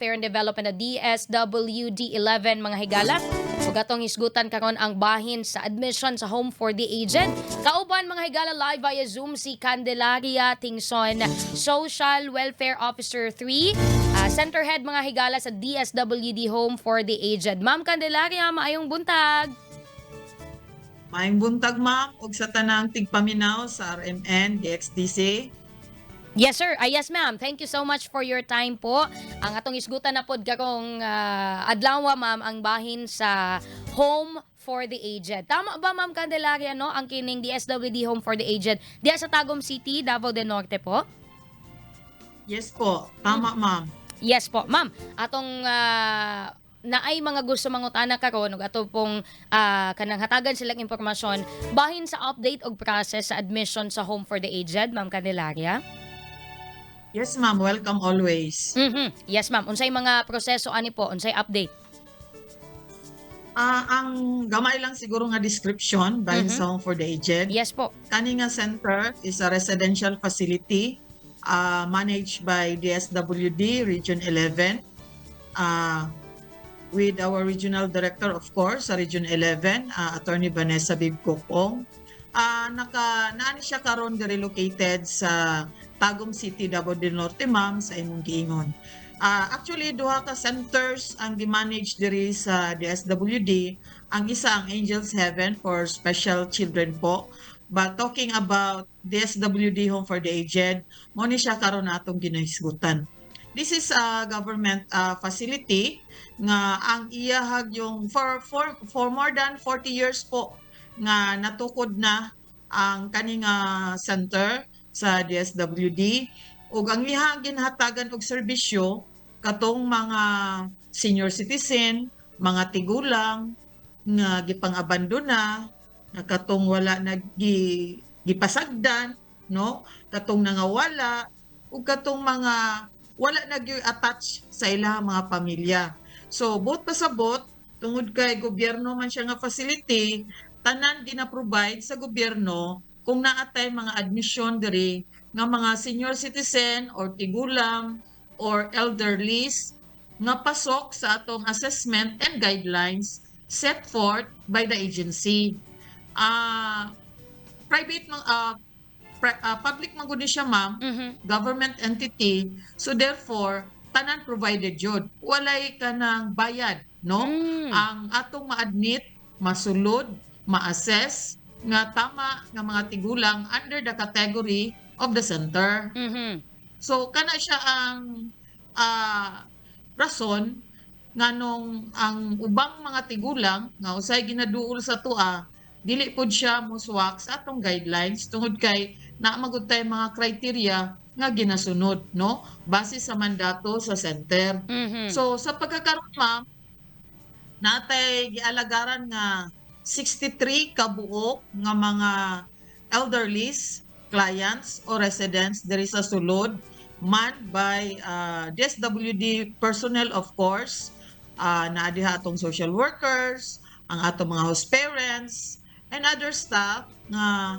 And Development na DSWD 11, mga higala. Ug atong hisgutan karon ang bahin sa admission sa Home for the Aged. Kauban, mga higala, live via Zoom si Candelaria Tingson, Social Welfare Officer 3, Center Head, mga higala, sa DSWD Home for the Aged. Ma'am Candelaria, maayong buntag. Maayong buntag, ma'am, ug sa tanang tigpaminaw sa RMN, DXDC. Yes, sir. Ah, yes, ma'am. Thank you so much for your time po. Ang atong isgutan na pod karong adlaw, ma'am, ang bahin sa Home for the Aged. Tama ba, Ma'am Candelaria, no? Ang kining DSWD Home for the Aged diya sa Tagum City, Davao del Norte po? Yes po, tama, ma'am. Yes po, ma'am. Atong naay mga gusto mangutana karon ug ato pong kanang hatagan silang impormasyon bahin sa update og process sa admission sa Home for the Aged, Ma'am Candelaria. Yes, ma'am, welcome always. Yes, ma'am. Unsay mga proseso ani po? Unsay update? Ang gamay lang siguro nga description bahin sa Home for the Aged. Yes po. Kani nga center is a residential facility managed by DSWD Region 11, with our regional director, of course, sa Region 11, Attorney Vanessa Bibcocong. Naka naani siya karon relocated sa Tagum City, Davao del Norte, ma'am, sa imong giingon. Actually, duha ka centers ang gi-manage diri sa DSWD. Ang isa ang Angels Heaven for special children po. But talking about DSWD Home for the Aged, mo ni siya karon atong ginahisgutan. This is a government facility nga ang iyahag yung for more than 40 years po nga natukod na ang kani nga center sa DSWD ug ang iyang ginhatagan og serbisyo katong mga senior citizen, mga tigulang nga gipang-abandona, na katong wala nagi gipasagdan, no? Katong nangawala ug katong mga wala nagyoy attach sa ilang mga pamilya. So buot pasabot, tungod kay gobyerno man siya nga facility, tanan gina-provide sa gobyerno kung naa tay mga admission diri nga mga senior citizen or tigulang or elderlies nga pasok sa atong assessment and guidelines set forth by the agency. Private mang public man gud ni siya, ma'am, government entity. So therefore, tanan provided jud. Walay kanang bayad, no? Ang atong ma-admit, masulod, ma-assess nga tama nga mga tigulang under the category of the center. So kana siya ang rason nganong ang ubang mga tigulang nga usay ginaduol sa atoa, dili pod siya moswak sa atong guidelines tungod kay naa magud tay mga criteria nga ginasunod, no, base sa mandato sa center. So sa pagkakaroon, ma'am, natay gialagaran nga 63 kabuok nga mga elderlies, clients o residents diri sa sulod, manned by DSWD personnel, of course, naa diha atong social workers, ang atong mga host parents and other staff nga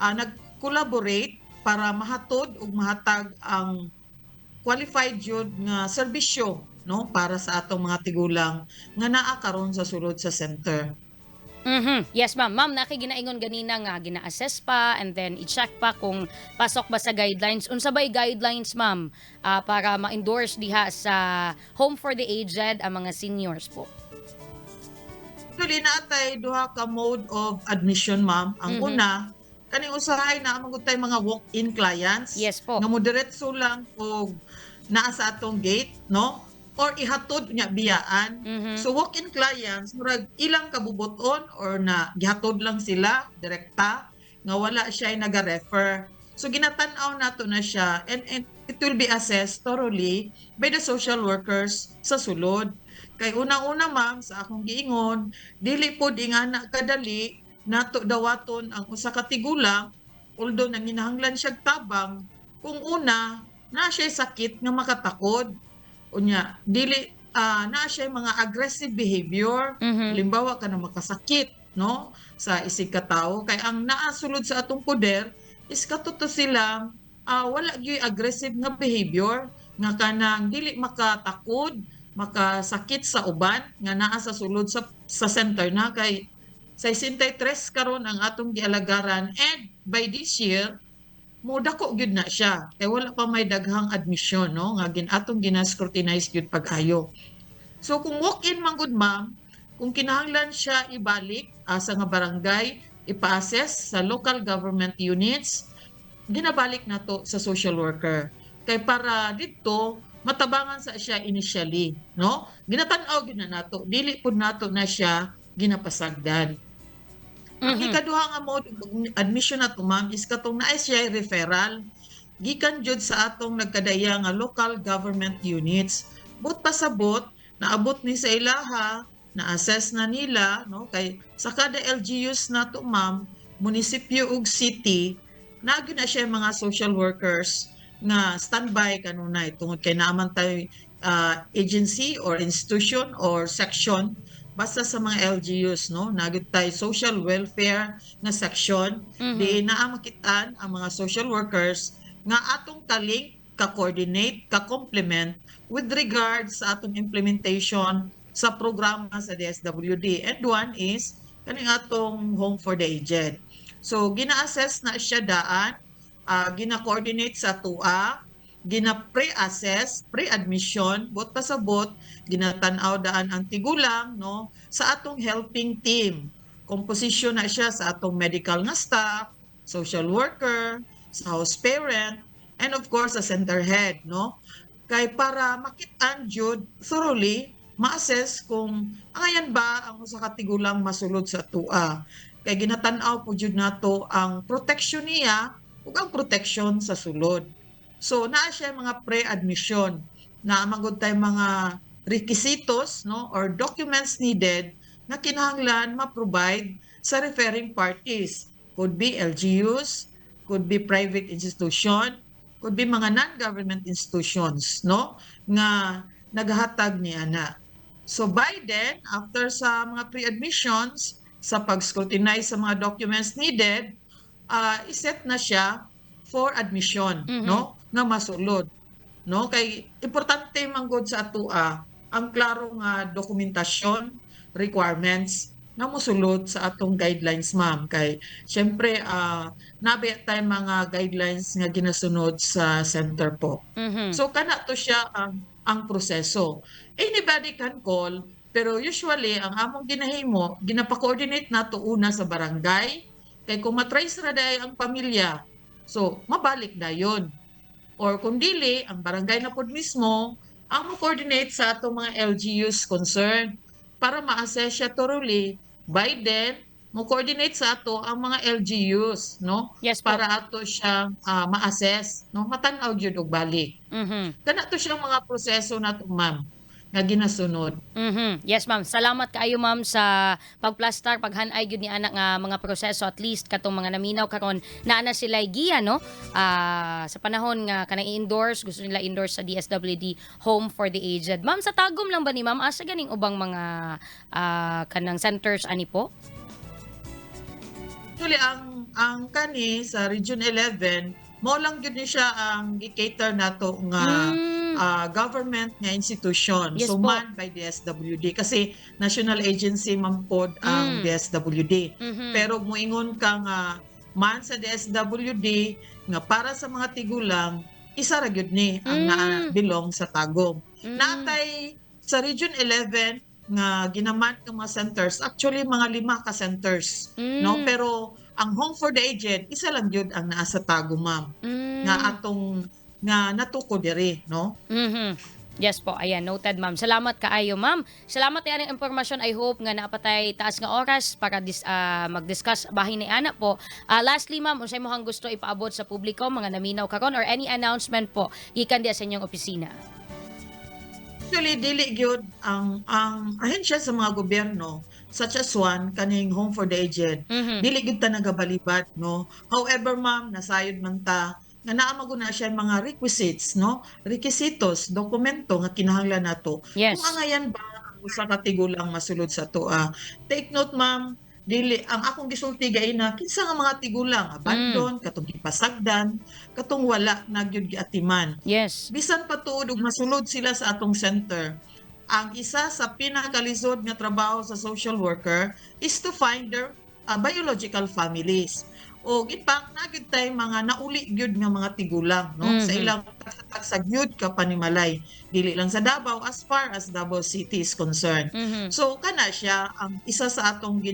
nag-collaborate para mahatod ug mahatag ang qualified jud nga serbisyo, no, para sa atong mga tigulang nga naa karon sa sulod sa center. Yes, ma'am. Ma'am, nakiginaingon ganina nga gina-assess pa and then i-check pa kung pasok ba sa guidelines. Unsa ba'y guidelines, ma'am, para ma-endorse diha sa Home for the Aged ang mga seniors po? Actually, naatay duha ka mode of admission, ma'am. Ang una, kaning usahay naa man gud tay mga walk-in clients. Yes po. Nga mo diretso lang og naa sa atong gate, no? Or ihatod nya biyaan. So walk-in clients, murag ilang kabubuton or na gihatod lang sila direkta nga wala siya naga-refer. So ginatan-aw nato na siya and it will be assessed thoroughly by the social workers sa sulod. Kay unang-una, ma'am, sa akong giingon, dili pod ingana kadali nato dawaton ang usa ka tigulang although nanginahanglan siya tabang kung una na siya sakit nga makatakod. Unya, dili naa siya mga aggressive behavior. Halimbawa ka na makasakit, no, sa isig ka tawo, kay ang naa sulod sa atong poder is katuto sila wala gyud aggressive nga behavior. nga kanang dili makatakod, makasakit sa uban nga naa sa sulod sa center na, kay 63 karon ang atong gialagaran and by this year mo dako gyud na siya kay wala pa may daghang admission, no, nga gin atong gina-scrutinize gyud pag-ayo. So kung walk-in man gud, ma'am, kung kinahanglan siya ibalik asa nga barangay, ipa-assess sa local government units, ginabalik nato sa social worker. Kay para didto matabangan sa siya initially, no? Ginatan-aw gyud na nato, dili pud nato na siya ginapasagdan. Ang ikaduha nga mode of admission nato, ma'am, is katong naay siya referral gikan jud sa atong nagkadaya nga local government units. But pasabot, naabot ni sa ilaha, na-assess na nila, no, kay sa kada LGUs nato, ma'am, munisipyo ug city, naa gyud na siya mga social workers nga standby kanunay tungod kay naa man tay agency or institution or section basta sa mga LGUs, no, naa gyud tay social welfare nga section di naa makitaan ang mga social workers nga atong ka-link, ka-coordinate, ka-complement with regards sa atong implementation sa programa sa DSWD. And one is kaning atong Home for the Aged. So gina-assess na siya daan, gina-coordinate sa atoa, gina pre-assess, pre-admission, bot pasabot, ginatan-aw daan ang tigulang, no, sa atong helping team. Composition na siya sa atong medical nga staff, social worker, sa house parent, and of course sa center head, no? Kay para makitaan jud thoroughly, ma-assess kung angayan ba ang usa ka tigulang masulod sa atoa. Kay ginatan-aw po jud nato ang protection niya ug ang protection sa sulod. So naa siya mga pre-admission na man gud tay mga requisitos, no, or documents needed na kinahanglan ma-provide sa referring parties. Could be LGUs, could be private institution, could be mga non-government institutions, no, nga naghatag ni ana. So by then, after sa mga pre-admissions, sa pag-scrutinize sa mga documents needed, iset na siya for admission, no, nga masulod. No, kay importante man gud sa atoa ang klaro nga dokumentasyon requirements na mosulod sa atong guidelines, ma'am, kay syempre naa ba tay mga guidelines nga ginasunod sa center po. So kana to siya ang proseso. Anybody can call, pero usually ang among ginahimo, ginapa-coordinate nato una sa barangay kay kung matrace ra diay ang pamilya, so mabalik dayon. Or kung dili, ang barangay na pod mismo ang mo-coordinate sa atong mga LGUs concerned para ma-assess siya thoroughly. By then, mo-coordinate sa ato ang mga LGUs, no? Yes po. Para ato siyang ma-assess, no? Matan-aw gyud og balik. Kana to siyang mga proseso nato, ma'am, nga ginasunod. Yes, ma'am. Salamat kaayo, ma'am, sa pagplastar, paghanay gyud ni ana nga mga proseso, at least katong mga naminaw karon naa na sila giya, no? Sa panahon nga kanang i-endorse, gusto nila endorse sa DSWD Home for the Aged. Ma'am, sa Tagum lang ba ni, ma'am? Asa ganing ubang mga kanang centers ani po? Actually, ang kani sa Region 11, mao lang gyud ni siya ang gi-cater nato nga government nga institution. So po. Man by DSWD kasi national agency man pod ang DSWD. Pero muingon ka nga man sa DSWD nga para sa mga tigulang, isa ra gyud ni ang na belong sa Tagum. Naa tay sa Region 11 nga ginaman ng mga centers, actually mga lima ka centers, no? Pero ang Home for the Aged, isa lang gyud ang naa sa Tagum, ma'am, nga atong nga natuko diri, no? Yes po, ayan, noted, ma'am. Salamat kaayo, ma'am. Salamat yan ang impormasyon. I hope nga naa pa tay taas nga oras para mag-discuss bahin ni ana po. Lastly, ma'am, unsay imong gusto ipaabot sa publiko, mga naminaw karon or any announcement po gikan diya sa inyong opisina? Actually, dili gyud ang ahensya sa mga gobyerno such as one kaning Home for the Aged. Dili gyud ta nagabalibad, no? However, ma'am, nasayod man ta nga naa man gud na siya mga requisites, no? Requisitos, dokumento nga kinahanglan nato. Kung angayan ba ang usa ka tigulang masulod sa atoa. Take note, ma'am, Dili ang akong gisulti gaina, kinsa nga mga tigulang abandon, katong gipasagdan, katong wala na gyud giatiman. Bisan pa tuod og masulod sila sa atong center, ang isa sa pinakalisod nga trabaho sa social worker is to find their biological families. O in fact, naa gyud tay mga nauli gyud nga mga tigulang, no, sa ilang tagsa gyud ka panimalay, dili lang sa Davao, as far as Davao City is concerned. So kana siya ang isa sa atong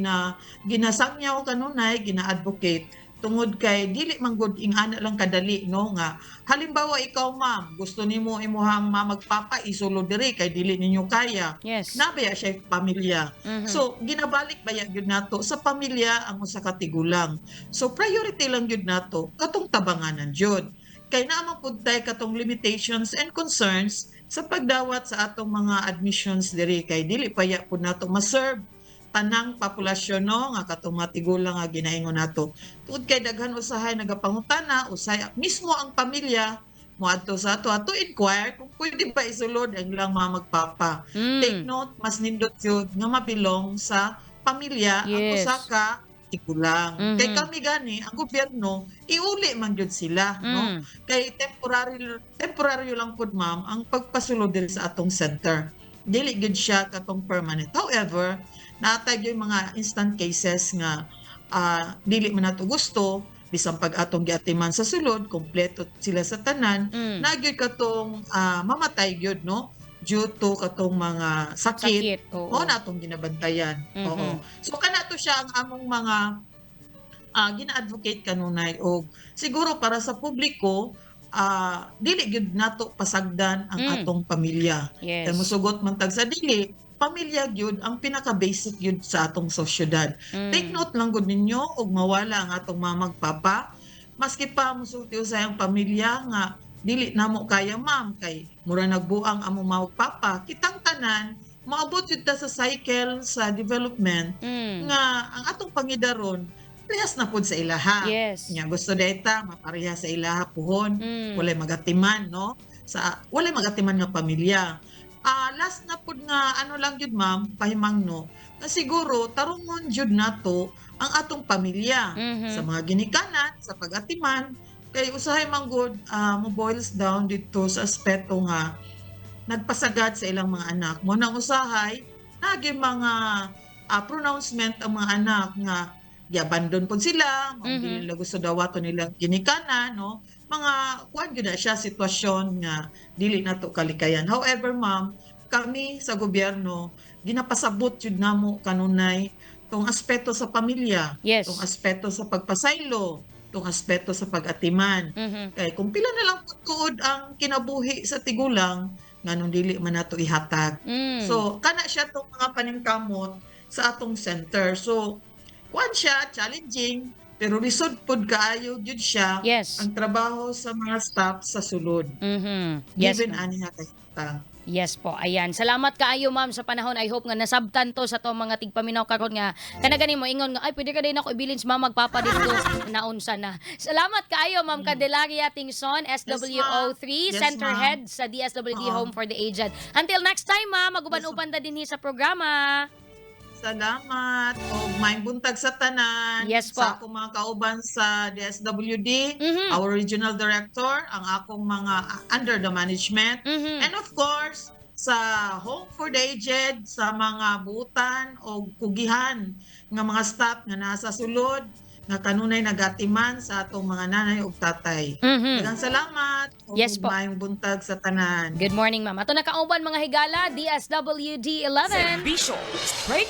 ginasangyaw kanunay, gina-advocate, tungod kay dili man gud ingana lang kadali, no, nga halimbawa ikaw, ma'am, gusto nimo imuhang mamagpapa isulod diri kay dili ninyo kaya. Naa baya siya pamilya? So ginabalik baya gyud nato sa pamilya ang usa ka tigulang. So priority lang gyud nato katong tabanganan jud, kay naa man pud tay katong limitations and concerns sa pagdawat sa atong mga admissions diri, kay dili pa ya pud nato ma-serve tanang populasyon, no, nga katong mga tigulang nga ginaingon nato, tungod kay daghan usahay nagapangutana, usahay mismo ang pamilya moadto sa ato ato inquire kung pwede ba isulod ang ilang mga magpapa. Take note, mas nindot yun nga mabilong sa pamilya ang usa ka tigulang. Kay kami gani, ang gobyerno, iuli man gyud sila, no? Kay temporary temporary lang pud, ma'am, ang pagpasulod diri sa atong center. Dili gyud siya katong permanent. However, naa tay yung mga instant cases nga dili man nato gusto, bisan pag atong giatiman sa sulod, kompleto sila sa tanan, naa gyud katong mamatay gyud, no, due to katong mga sakit. Sakit. Oo. Mao na atong ginabantayan. Oo. So kana to siya ang among mga gina-advocate kanunay, og siguro para sa publiko, dili gyud nato pasagdan ang atong pamilya. Kay musugot man tag sa dili, pamilya gyud ang pinaka-basic gyud sa atong sosyedad. Take note lang gud ninyo, og mawala ang atong mamagpapa, maski pa musulti sa ang pamilya nga dili namo kaya, ma'am, kay mura nagbuang among mamagpapa, kitang tanan moabot jud ta sa cycle sa development nga ang atong pangidaron parehas na pud sa ilaha. Nya gusto data mapareha sa ilaha puhon, walay magatiman, no, sa walay magatiman nga pamilya. Last na pud nga ano lang gyud, ma'am, pahimangno na siguro tarungon jud nato ang atong pamilya sa mga ginikanan sa pag-atiman, kay usahay man gud mo boils down dito sa aspeto nga nagpasagad sa ilang mga anak mo nang usahay nagi mga pronouncement ang mga anak nga giabandon pud sila, mm dili nila gusto dawaton nilang ginikanan, no, mga kuan gyud na siya, sitwasyon nga dili nato kalikayan. However, ma'am, kami sa gobyerno, ginapasabot jud namo kanunay tong aspeto sa pamilya, tong aspeto sa pagpasaylo, tong aspeto sa pag-atiman. Kay kung pila na lang pud tuod ang kinabuhi sa tigulang, nganong dili man nato ihatag? So kana siya tong mga paningkamot sa atong center. So kuan siya, challenging, pero lisod pud kaayo gyud siya ang trabaho sa mga staff sa sulod. Given Ma'am. ani nga kahimtang. Yes po. Ayan. Salamat kaayo, ma'am, sa panahon. I hope nga nasabtan to sa to mga tigpaminaw karon nga kana gani mo ingon nga, "Ay, pwede ka din ako ibilin sa mama magpapa dito." Naunsa na. Salamat kaayo, Ma'am Candelaria Tingson, SWO3, Center ma'am. Head sa DSWD Oo. Home for the Aged. Until next time, ma'am, maguban-uban ta dinhi sa programa. Salamat og maayong buntag sa tanan. Yes po. Sa akong mga kauban sa DSWD, our regional director, ang akong mga under the management, and of course sa Home for the Aged, sa mga buutan o kugihan nga mga staff nga nasa sulod nga kanunay nagatiman sa atong mga nanay ug tatay. Daghang salamat ug Yes po. maayong buntag sa tanan. Good morning, ma'am. Ato nakauban, mga higala, DSWD 11. Serbisyo. Straight.